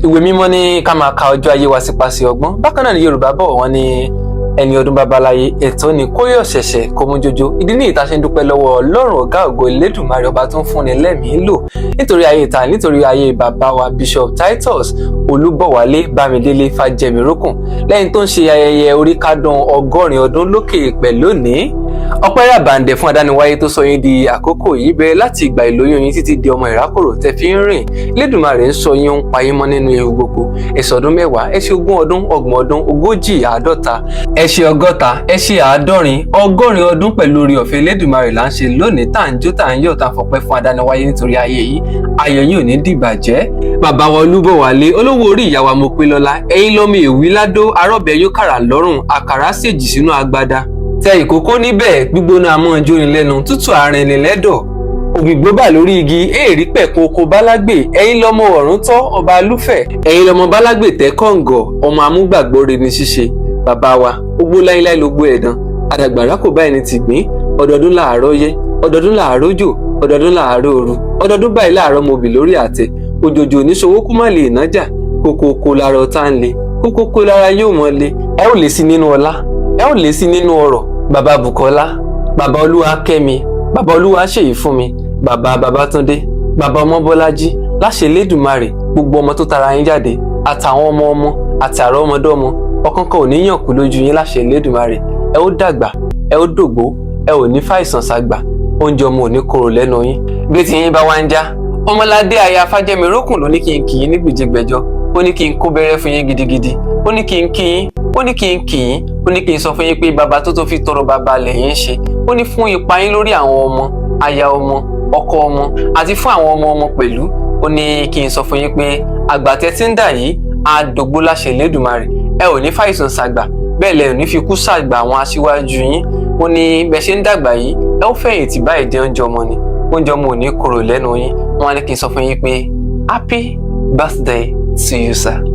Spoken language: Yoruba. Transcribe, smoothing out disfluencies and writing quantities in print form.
Ìwé Mímọ́ ní ká máa ka ọjọ́ ayé wa sípasẹ̀ ọgbọ́n. Bákan náà ni Yorùbá bọ̀, wọ́n ní ẹni ọdún babaláyé ẹ̀tọ́ ni kóyọ̀ ṣẹ̀ṣẹ̀ kó mú jójó. Ìdí ní ìta ṣe ń dúpẹ́ lọ́wọ́ Ọlọ́run ọ̀gá ògo Elédùmarè, ọba tó ń fúnni lẹ́mìí lò, nítorí ayé ìta, nítorí ayé bàbá wa Bishop Titus Olúbọ̀wálé Bámidélé Fájẹmírókùn, lẹ́yìn tó ń ṣe ayẹyẹ orí kádùn 80 ọdún lókè èèpẹ̀ lónìí. Ọpẹ́ ràbàǹdẹ̀ fún adániwáyé tó sọ yín di àkókò yìí. Bẹ̀rẹ̀ láti ìgbà ìlóyún yín títí di ọmọ ìrákòrò tẹ́ fi ń rìn, Elédùmarè ń sọ yín, ń pa yín mọ́ nínú ewu gbogbo. Ẹ ṣe ọdún 10, ẹ ṣe 20 ọdún, 30 ọdún, 40, 50, ẹ ṣe 60, ẹ ṣe 70, 80 ọdún pẹ̀lú oore ọ̀fẹ́ Elédùmarè là ń ṣe lónìí, tá à ń jó, tá à ń yọ̀, tá à ń fọpẹ́ fún adániwáyé nítorí ayé yìí. Ayọ̀ yín ò ní dìbàjẹ́. Bàbá wa Olúbọ̀wálé, olówó orí ìyá wa Mopélọ́lá, ẹ̀yin lọ́mọ èwí ládó arọ́bẹ̀ yóò kàrà lọ́rùn, àkàrà ṣèjì sínú agbada, tẹ ìkókó níbẹ̀, gbígbóná amóhunjóni lẹ́nu, tútù àárín lẹ́dọ̀, ògbìgbó bà lórí igi èèrí pẹ̀kun oko bálágbè. Ẹ̀yin lọ́mọ ọ̀rún tọ́ ọba alúfẹ̀, ẹ̀yin lọ́mọ bálágbè tẹ́ kọ̀ǹgọ̀, ọmọ amúgbàgbọ́ re ní ṣíṣe. Bàbá wa, ogbó láíláí ló gbó ẹ̀dán àdàgbàrá kò bá ẹni tìgbín. Ọdọọdún làárọ̀ yẹ, ọdọọdún làárọ̀ jò, ọdọọdún làárọ̀ òru, ọdọọdún báyìí láàárọ̀ mobì lórí àtẹ. Òjòjò oníṣòwò kú má lè nájà, kókókó lára ọ̀tá ń le, kókókó lára yóò mọ́ le. Ẹ ó lè sí nínú ọlá, ẹ ó lè sí nínú ọrọ̀. Bàbá Bùkọ́lá, bàbá Olúwakẹ́mi, bàbá Olúwaṣèyí fún mi, bàbá Babátúndé, bàbá Ọmọbọ́lájí, láṣẹ Elédùmarè, gbogbo ọmọ tó tara yín jáde àtàwọn ọmọ ọmọ àti àrọ́mọdọ́mọ, ọ̀kánkán ò ní yàn kú lójú yín láṣẹ Elédùmarè. Ẹ ó dàgbà, ẹ ó dògbó, ẹ ò ní fàìsàn ṣàgbà, oúnjẹ ọmọ ò ní korò lẹ́nu yín. Bí tí yín bá wá ń já, Ọmọládé aya Fájẹmírókùn ló ní kí n kì í ní gbèjègbèjọ, ó ní kí n kó bẹ̀rẹ̀ fún yín gidigidi, ó ní kí n kí yín, ó ní kí n kì í, ó ní kí n sọ fún yín pé bàbá tó tó fi tọrọ bàbá lẹ́yìn ń ṣe. Ó ní fún ipa yín lórí àwọn ọmọ, aya ọmọ, ọkọ ọmọ àti fún àwọn ọmọ ọmọ pẹ̀lú. Ó ní kí n sọ fún yín pé àgbà tẹ́ tí ń dà yìí á dògbó láṣẹ Elédùmarè. Ẹ ò ní fàìsàn ṣàgbà, bẹ́ẹ̀ lẹ ò ní fi kú ṣàgbà àwọn aṣíwájú yín. Ó ní bẹ́ẹ̀ ṣe ń dàgbà yìí, ẹ ó fẹ̀yìntì báyìí jẹ oúnjẹ ọmọ ni, oúnjẹ ọmọ ò ní korò lẹ́nu yín. Wọ́n á ní kí n sọ fún yín pé happy birthday to you, sir.